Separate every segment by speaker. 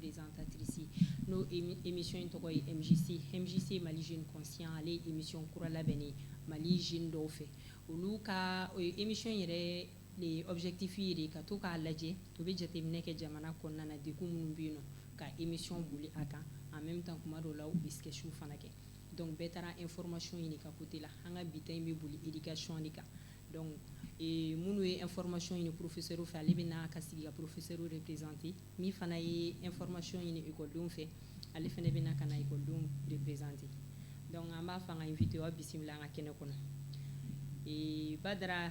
Speaker 1: Présentatrice n'o émission in tɔgɔ ye MJC. MJC, Mali Jeune Conscient, ale ye émission kura labɛnnen Mali jeune dɔw fɛ. Olu ka émission yɛrɛ le objectif ye de ka to k'a lajɛ, u bɛ jateminɛ kɛ jamana kɔnɔna na, degun minnu bɛ yen nɔ, ka émission boli a kan. En même temps, kuma dɔw la, u bɛ sketch fana kɛ. Donc bɛɛ taara information ɲini ka côté la. An ka bi ta in bɛ boli éducation de kan. Donc minnu ye information ɲini professeur fɛ, ale bɛ na ka sigi ka professeur représenter. Min fana ye information ɲini école fɛ, ale fana bɛ na ka na école représenter. Donc an b'a fɔ an ka invité, aw bisimila an ka kɛnɛ kɔnɔ. Badara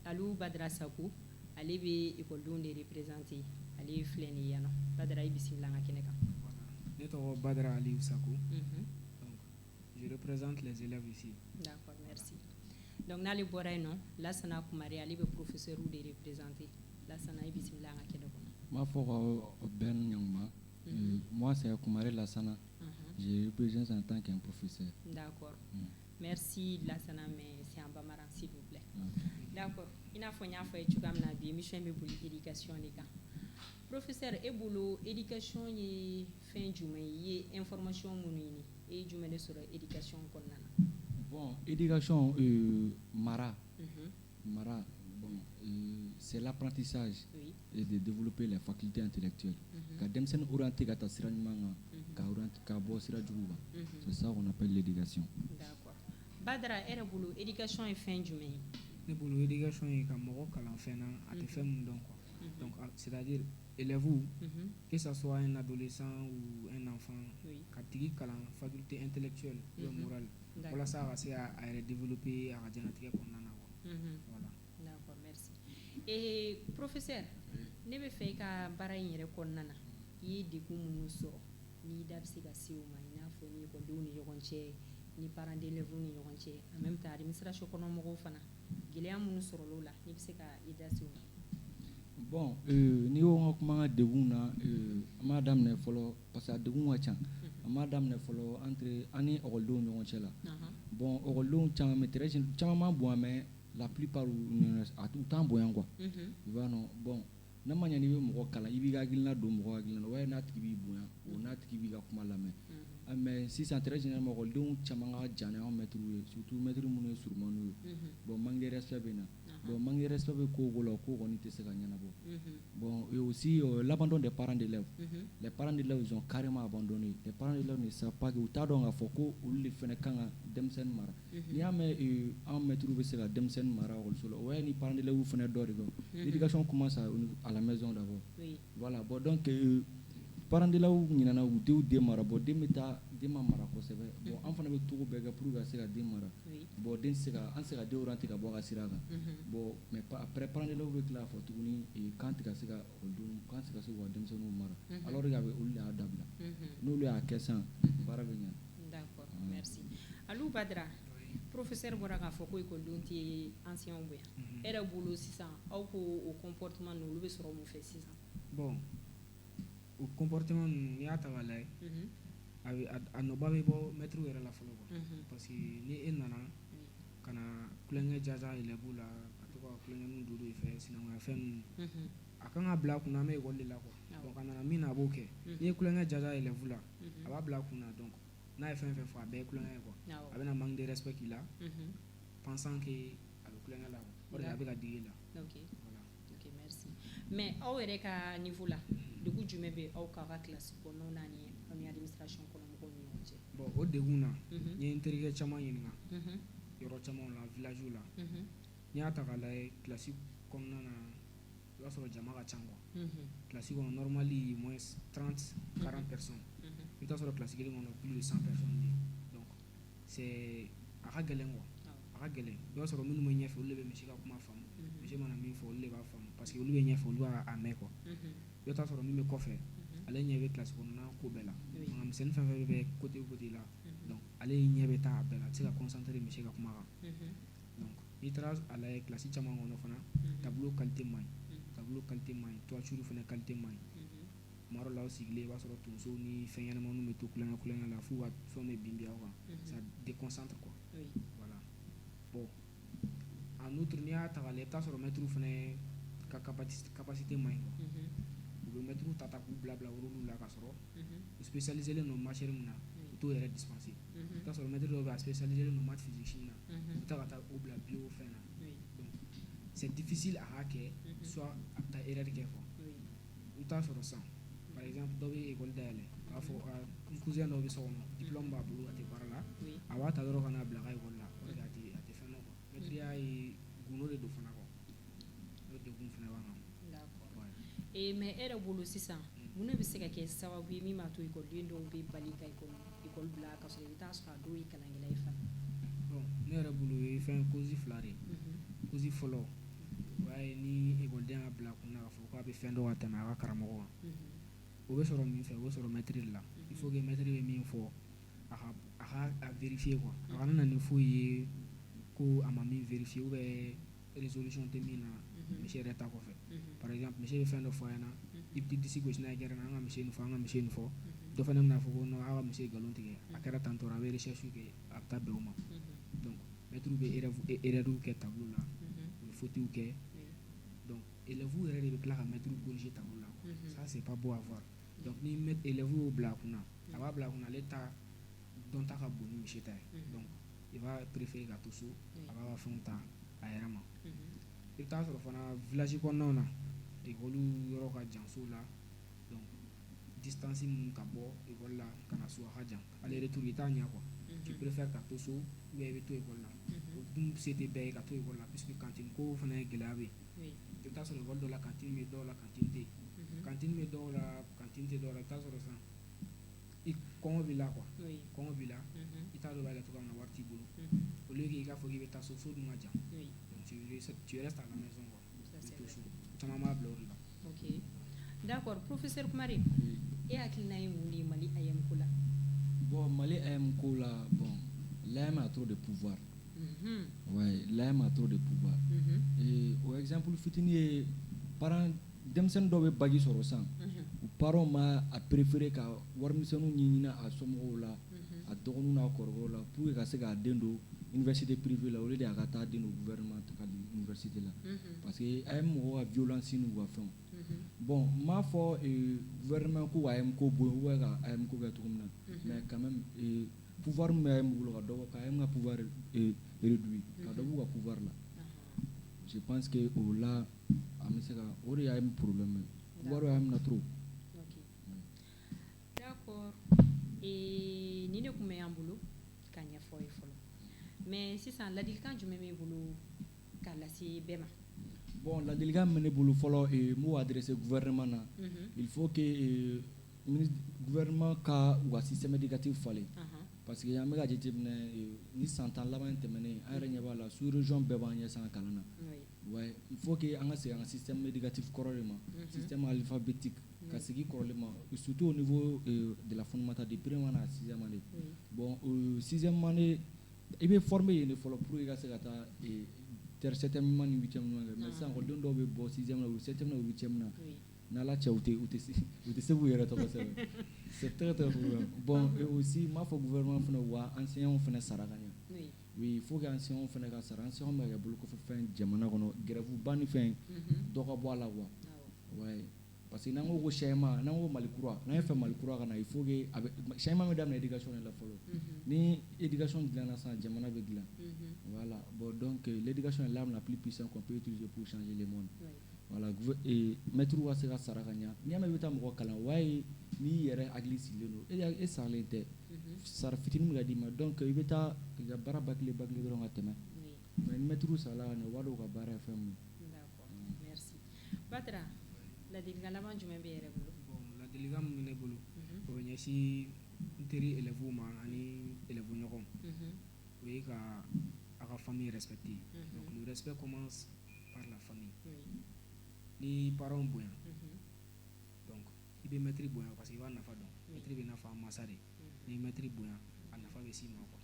Speaker 1: Aliou Badara Sako, ale bɛ école de représenter, ale filɛ nin ye yan nɔ. Badara, i bisimila an ka kɛnɛ kan.
Speaker 2: Ne tɔgɔ Badara Aliou Sako. Donc je représente les élèves ici.
Speaker 1: D'accord, merci. Donc n'ale bɔra yen nɔ, Lasana Kumare, ale bɛ professeur de représenter. Lasana, i bisimila an ka kɛnɛ kɔnɔ.
Speaker 3: N b'a fɔ ka bɛɛ ni ɲankuma. Moi, c'est Kumare Lassana. Je représente en tant qu'un professeur.
Speaker 1: D'accord. Merci Lassana, mais c'est en bambara, s'il vous plaît. D'accord. I n'a fɔ n y'a fɔ a ye cogoya min na, bi émission bɛ boli éducation de kan. Professeur, e bolo, éducation ye fɛn jumɛn ye? I ye information minnu ɲini, e ye jumɛn de sɔrɔ éducation kɔnɔna na?
Speaker 3: Bon, éducation, mara, mara, bon, c'est l'apprentissage et de développer les facultés intellectuelles. Ka denmisɛnnin orienter ka taa sira ɲuman kan, ka orienter ka bɔ sira jugu kan. C'est ça qu'on appelle l'éducation.
Speaker 1: D'accord. Badara, e yɛrɛ bolo, éducation ye fɛn jumɛn ye?
Speaker 2: Ne bolo, éducation ye ka mɔgɔ kalan fɛn na a tɛ fɛn min dɔn quoi. Donc c'est à dire élèves, que ça soit un adolescent ou un enfant, ka tigi kalan faculté intellectuelle ou morale, walasa a ka se a yɛrɛ développer a ka diɲɛlatigɛ kɔnɔna na quoi. Voilà.
Speaker 1: D'accord, merci. Et professeur, ne bɛ fɛ i ka baara in yɛrɛ kɔnɔna na, i ye degun minnu sɔrɔ, n'i da bɛ se ka se o ma, i n'a fɔ ni ekɔlidenw ni ɲɔgɔn cɛ, ni parents d'élèves ni ɲɔgɔn cɛ, en même temps administration kɔnɔ mɔgɔw fana, gɛlɛya minnu sɔrɔla o la, n'i bɛ se ka i da se o ma.
Speaker 3: Bon, n'i ko n ka kuma n ka degun na, an b'a daminɛ fɔlɔ parce que a degun ka ca. An b'a daminɛ fɔlɔ entre an ni ekɔlidenw ɲɔgɔn cɛ la. Bon, ekɔlidenw caman bɛ très caman b'an bonya, mais la plupart u t'an bonya quoi. I b'a dɔn, bon, n'a ma ɲɛ n'i bɛ mɔgɔ kalan, i b'i ka hakilina don mɔgɔ hakilina na, o ye n'a tigi b'i bonya o n'a tigi b'i ka kuma lamɛn. Mais sisan, très généralement, ekɔlidenw caman ka jan ni anw maîtres ye, surtout maîtres minnu ye surumaniw ye. Bon, manque de respect bɛ na. Bon, manque de respect bɛ ko o ko la, o ko kɔni tɛ se ka ɲɛnabɔ. Bon, et aussi l'abandon des parents d'élèves. Les parents d'élèves, ils ont carrément abandonné. Les parents d'élèves ne savent pas que u t'a dɔn k'a fɔ ko olu de fana kan ka denmisɛnnin mara. N'i y'a mɛn anw maîtres bɛ se ka denmisɛnnin mara ekɔliso la, o ye ni parents d'élèves fana dɔ de kɛ. L'éducation commence à la maison d'abord. Voilà, bon, donc parents d'élèves ɲinɛna u denw den mara. Bon, den bɛ taa, den ma mara kosɛbɛ. Bon, an fana bɛ cogo bɛɛ kɛ pour que ka se ka den mara. Bon, den tɛ se ka, an tɛ se ka den orienter ka bɔ a ka sira kan. Bon, mais après, parents d'élèves bɛ tila k'a fɔ tuguni k'an tɛ ka se ka ekɔlidenw, k'an tɛ ka se k'u ka denmisɛnninw mara, alors que a bɛ olu de y'a dabila. N'olu y'a kɛ sisan, baara bɛ ɲɛ.
Speaker 1: D'accord, merci. Aliou Badara, professeur bɔra k'a fɔ ko ekɔlidenw tɛ enseignants bonya. E yɛrɛ bolo sisan, aw ko o comportement ninnu, olu bɛ sɔrɔ mun fɛ sisan?
Speaker 2: Bon, o comportement ninnu, n'i y'a ta k'a lajɛ, a bɛ a nɔba bɛ bɔ maître yɛrɛ la fɔlɔ quoi. Parce que ni e nana ka na tulonkɛ jaja élèves la, ka to ka tulonkɛninw don i fɛ, sinankunya fɛn ninnu, a kan ka bila a kunna an bɛ école de la quoi. Donc a nana min na, a b'o kɛ. N'i ye tulonkɛ jaja élève la, a b'a bila a kunna, donc n'a ye fɛn fɛn fɔ, a bɛɛ ye tulonkɛ ye quoi. A bɛna manque de respect k'i la, pensant que a bɛ tulonkɛ la quoi. O de la a bɛ ka digi e la. Voilà.
Speaker 1: Ok, merci. Mais aw yɛrɛ ka niveau la, degun jumɛn bɛ aw ka classe kɔnɔnaw na ni aw ni administration kɔnɔ mɔgɔw ni ɲɔgɔn cɛ?
Speaker 2: Bon, o degun na, n ye n terikɛ caman ɲininka yɔrɔ camanw la, village la. N'i y'a ta k'a lajɛ, classe kɔnɔna na, i b'a sɔrɔ jama ka ca quoi. Classe kɔnɔ, normally, moins 30 40 personnes. I bɛ taa sɔrɔ classe kelen kɔnɔ, plus de 100 personnes bɛ yen. Donc c'est a ka gɛlɛn quoi. A ka gɛlɛn. I b'a sɔrɔ minnu bɛ ɲɛfɛ, olu de bɛ monsieur ka kuma faamu. Monsieur mana min fɔ, olu de b'a faamu parce que olu bɛ ɲɛfɛ, olu b'a mɛn quoi. I bɛ taa sɔrɔ min bɛ kɔfɛ, ale ɲɛ bɛ classe kɔnɔna ko bɛɛ la. Mankan misɛnnin fɛn fɛn bɛ côté côté la, donc ale ɲɛ bɛ taa a bɛɛ la, a tɛ se ka concentrer monsieur ka kuma kan. Donc n'i taara a lajɛ, classe caman kɔnɔ fana, tableau qualité man ɲi, tableau qualité man ɲi, toiture fana qualité man ɲi. Tuma dɔw la, aw sigilen, i b'a sɔrɔ tonsow ni fɛn ɲɛnamaninw bɛ to kulonkɛ kulonkɛ la f'u ka fɛnw bɛ bin bin aw kan, ça déconcentre quoi. Voilà. Bon, en outre, n'i y'a ta k'a lajɛ, i bɛ taa sɔrɔ maître fana ka capacité man ɲi quoi. U bɛ maître ta k'u bila bila rôle la ka sɔrɔ spécialisé len don matière min na, u t'o yɛrɛ dispenser. I bɛ taa sɔrɔ maître dɔw bɛ yen, a spécialisé len don maths physique chimie na, u bɛ taa ka taa o bila bio fɛn na. Donc c'est difficile a k'a kɛ, soit a bɛ taa erreur kɛ quoi. I bɛ taa sɔrɔ sisan, par exemple, dɔ bɛ école dayɛlɛ, a b'a fɔ n cousin dɔ bɛ so kɔnɔ, diplôme b'a bolo, a tɛ baara la, a b'a ta dɔrɔn ka n'a bila a ka école la, o de a tɛ fɛn dɔn quoi. Maître ye gundo de don fana quoi, o degun fana b'an kan.
Speaker 1: D'accord. Et mais e yɛrɛ bolo sisan, mun de bɛ se ka kɛ sababu ye min b'a to ekɔliden dɔw bɛ bali ka école bila, ka sɔrɔ i bɛ taa sɔrɔ a dɔw ye kalankɛla ye fana?
Speaker 2: Bon, ne yɛrɛ bolo, o ye fɛn cause fila de ye. Cause fɔlɔ, o y'a ye ni ekɔliden y'a bila a kunna k'a fɔ k'a bɛ fɛn dɔn ka tɛmɛ a ka karamɔgɔ kan. O bɛ sɔrɔ min fɛ? O bɛ sɔrɔ maître de la. Il faut que maître bɛ min fɔ, a ka a vérifier quoi. A kana na ni foyi ye ko a ma min vérifier ou bien résolution tɛ min na monsieur yɛrɛ ta kɔfɛ. Par exemple, monsieur bɛ fɛn dɔ fɔ a ɲɛna, i bɛ t'i disi gosi n'a ye gɛrɛn na, an ka monsieur nin fɔ, an ka monsieur nin fɔ. Dɔ fana bɛna fɔ ko non, aw ka monsieur ye nkalon tigɛ, a kɛra tan tɔ, a bɛ recherche kɛ, a bɛ taa bɛn o ma. Donc maître bɛ erreur kɛ tableau la, u bɛ faute kɛ. Donc élèves yɛrɛ de bɛ tila ka maître corriger tableau la. Ça, c'est pas beau à voir. Donc ni élève y'o bila a kunna, a b'a bila a kunna ale ta dɔn ta ka bon ni monsieur ta ye. Donc il va préférer ka to so, a b'a ka fɛnw ta a yɛrɛ ma. I bɛ taa sɔrɔ fana village kɔnɔnaw na, école yɔrɔ ka jan so la. Donc distance min ka bɔ école la ka na so, a ka jan, aller retour i t'a ɲɛ quoi. Tu préfères ka to so ou bien i bɛ to école la. O dun se tɛ bɛɛ ye ka to école la, puisque cantine ko fana ye gɛlɛya bɛ yen. I bɛ taa sɔrɔ école dɔ la, cantine bɛ dɔw la, cantine tɛ yen. Cantine bɛ dɔw la, cantine tɛ dɔw la. I bɛ taa sɔrɔ sisan i kɔngɔ b'i la quoi, kɔngɔ b'i la, i t'a dɔn i b'a kɛ cogoya min na, wari t'i bolo. Au lieu que i k'a fɔ k'i bɛ taa so, so dun ka jan, donc tu restes à la maison quoi, i bɛ to so. Caman b'a bila o de la.
Speaker 1: Ok, d'accord. Professeur Kumare, e hakilina ye mun de ye Mali AEEM ko la?
Speaker 3: Bon, Mali AEEM ko la, bon, l'AEEM a trop de pouvoir. Ouais, l'AEEM a trop de pouvoir. Et o exemple fitinin ye, parents, denmisɛnnin dɔw bɛ bac sɔrɔ sisan, u parents ma a préféré ka warimisɛnninw ɲini a somɔgɔw la, a dɔgɔninw n'a kɔrɔkɛw la, pour que ka se k'a den don université privée la, au lieu de a ka taa den don gouvernement ka université la, parce que AEEM mɔgɔw ka violence n'u ka fɛnw. Bon, n m'a fɔ gouvernement ko AEEM ko bɔ yen ou bien ka AEEM ko kɛ cogo min na, mais quand même pouvoir min bɛ AEEM bolo, ka dɔ bɔ ka AEEM ka pouvoir réduit, ka dɔ b'u ka pouvoir la. Je pense que o la, an bɛ se ka o de y'a problème ye, pouvoir bɛ AEEM na trop.
Speaker 1: Ok, d'accord. Nin de tun bɛ an bolo ka ɲɛfɔ ye fɔlɔ, mais sisan ladilikan jumɛn b'e bolo k'a lase bɛɛ ma?
Speaker 3: Bon, ladilikan min bɛ ne bolo fɔlɔ, n b'o adresser gouvernement na. Il faut que ministre, gouvernement ka u ka système éducatif falen, parce que an bɛ ka jateminɛ ni san 10 laban in tɛmɛnen, an yɛrɛ ɲɛ b'a la, sous région bɛɛ b'an ɲɛ san kalan na. Ouais, il faut que an ka segin an ka système éducatif kɔrɔ de ma, système alphabétique, ka segin kɔrɔlen ma, surtout au niveau de la fondamentale, de première année à sixième année. Bon, sixième année, i bɛ former yen de fɔlɔ pour que i ka se ka taa septième ni huitième kɛ. Mais sisan, ekɔliden dɔw bɛ bɔ sixième na, u bɛ septième na, huitième na, n'Ala cɛ, u tɛ se k'u yɛrɛ tɔgɔ sɛbɛn. C'est très très problème. Bon, et aussi n b'a fɔ gouvernement fana, u ka enseignants fana sara ka ɲɛ. Oui, il faut que enseignants fana ka sara. Enseignants bɛ ka kɛ bolokɔfɛ fɛn jamana kɔnɔ, grève ba ni fɛn, dɔ ka bɔ a la quoi. Ouais, parce que n'an ko changement, n'an ko Mali kura, n'an ye fɛ Mali kura ka na, il faut que a bɛ changement bɛ daminɛ éducation de la fɔlɔ. Ni éducation dilanna sisan, jamana bɛ dilan. Voilà. Bon, donc l'éducation est l'arme la plus puissante qu'on peut utiliser pour changer le monde. Voilà. Et maître ka se ka sara ka ɲɛ. N'i y'a mɛn i bɛ taa mɔgɔ kalan, o y'a ye n'i yɛrɛ hakili sigilen don, e saralen tɛ, sara fitinin bɛ ka d'i ma, donc i bɛ taa k'i ka baara bâcler bâcler dɔrɔn ka tɛmɛ. Mais ni maître sarala ka ɲɛ, u b'a dɔn u ka baara ye fɛn min ye.
Speaker 1: D'accord, merci. Batra, ladilikan laban jumɛn bɛ yɛrɛ bolo?
Speaker 2: Bon, ladilikan min bɛ ne bolo, o bɛ ɲɛsin n teri élèves ma ani élèves ɲɔgɔnw, o ye ka a ka famille respecter. Donc le respect commence par la famille. Ni parents bonya, donc i bɛ maître bonya, parce que i b'a nafa dɔn. Maître bɛ i n'a fɔ an masa de. Ni maître bonya, a nafa bɛ s'i ma quoi,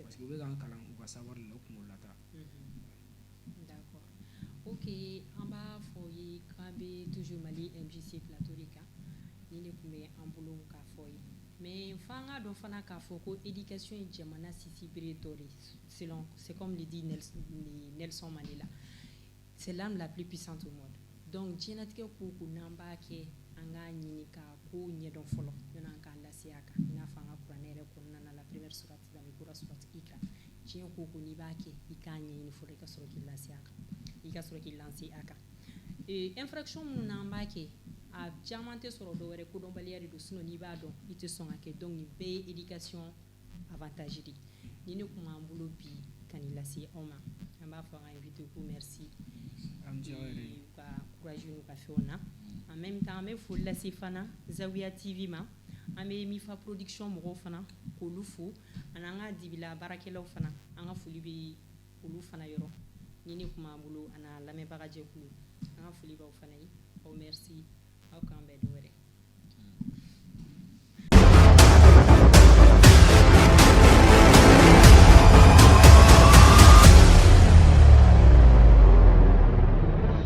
Speaker 2: parce que u bɛ k'an kalan u ka savoir de la, u kunkolo la ta.
Speaker 1: D'accord, ok. An b'a fɔ ye k'an bɛ toujours Mali MJC plateau de kan. Nin de tun bɛ an bolo k'a fɔ ye, mais f'an k'a dɔn fana k'a fɔ ko éducation ye jamana sisibere dɔ de, selon, c'est comme le dit Nelson Mandela, c'est l'arme la plus puissante au monde. Donc diɲɛlatigɛ ko o ko n'an b'a kɛ, an k'a ɲini ka kow ɲɛdɔn fɔlɔ yanni an k'an lase a kan. I n'a fɔ an ka kuranɛ yɛrɛ kɔnɔna na, la première sourate dans le Coran, sourate Ikra, diɲɛ ko ko n'i b'a kɛ, i k'a ɲɛɲini fɔlɔ, i ka sɔrɔ k'i lase a kan, i ka sɔrɔ k'i lancer a kan. Infraction minnu n'an b'a kɛ, a caman tɛ sɔrɔ dɔwɛrɛ, kodɔnbaliya de don. Sinon n'i b'a dɔn, i tɛ sɔn ka kɛ. Donc nin bɛɛ ye éducation avantage de ye. Ni ne kun b'an bolo bi ka nin lase aw ma, an b'a fɔ an ka invité ko merci u ka courage n'u ka fɛnw na. En même temps, an bɛ foli lase fana Zawiya TV ma. An bɛ Mifa Production mɔgɔw fana k'olu fo, ani an ka dibila baarakɛlaw fana, an ka foli bɛ olu fana yɔrɔ. Ni ne kun b'an bolo, a n'a lamɛnbaga jɛkulu, an ka foli b'aw fana ye. Aw merci, aw k'an bɛn don wɛrɛ.